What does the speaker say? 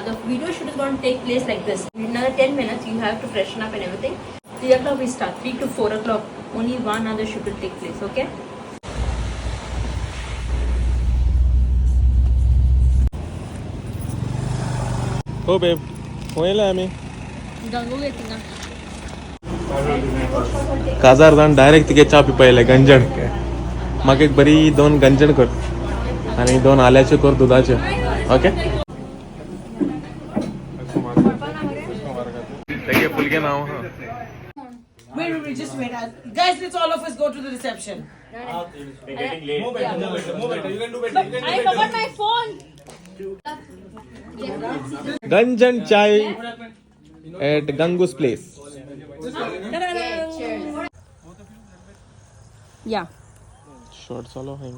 The video shoot is going to take place like this. In another 10 minutes, you have to freshen up and everything. 3 o'clock we start. 3 to 4 o'clock. Only one other shoot will take place, okay? हो babe, खंय आमी? काजार जावन direct तिगे च्या पिवपा गंजण. म्हाका एक बरी दोन गंजण कर आनी दोन आल्याच्यो कर दुदाच्यो. ओके, तेगे फुलगे नांव आहा. Wait, wait, wait, just wait. Guys, let's all of us go to the reception. I forgot my phone. Ganjan chai at Gangu's place. Yeah. Short चालू आहे.